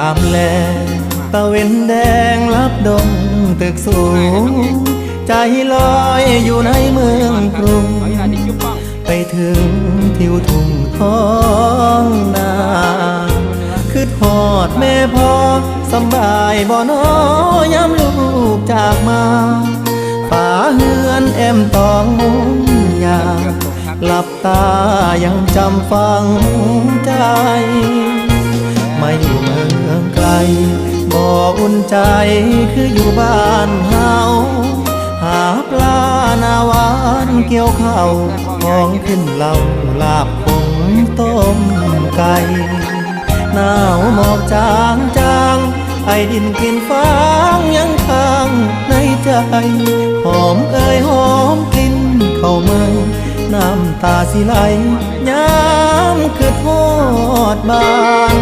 ຍາມແລງ ຕາເວັນແດງລັບດົງຕຶກສູງ ໃຈລອຍຢູ່ໃນເມືອງກຸງ ໄປເຖິງທິວທົ່ງທ້ອງນາ ຄິດຮອດແມ່ພໍ່ ສຳບາຍບໍ່ນໍ ຍາມລູກຈາກມາ ຝາເຮືອນແອ້ມຕອງມຸງຫຍ້າ ຫຼັບຕາຍັງຈຳຝັງໃຈ ມາຢູ່ເມືອງໄກ ບໍ່ອຸ່ນໃຈຄືຢູ່ບ້ານເຮົາ ຫາປາໜ້າຫວານກ່ຽວເຂົ້າ ຂອງຂຶ້ນເຫຼົ້າ ລາບກົງຕົ້ມໄກ່ ໜາວໝອກຈາງໆ ໄອດິນກິ່ນຟາງຍັງຄ້າງໃນໃຈ ຫອມເອີຍຫອມກິ່ນເຂົ້າໃໝ່ ນ້ຳຕາຊິໄຫຼ ຍາມຄິດຮອດບ້າ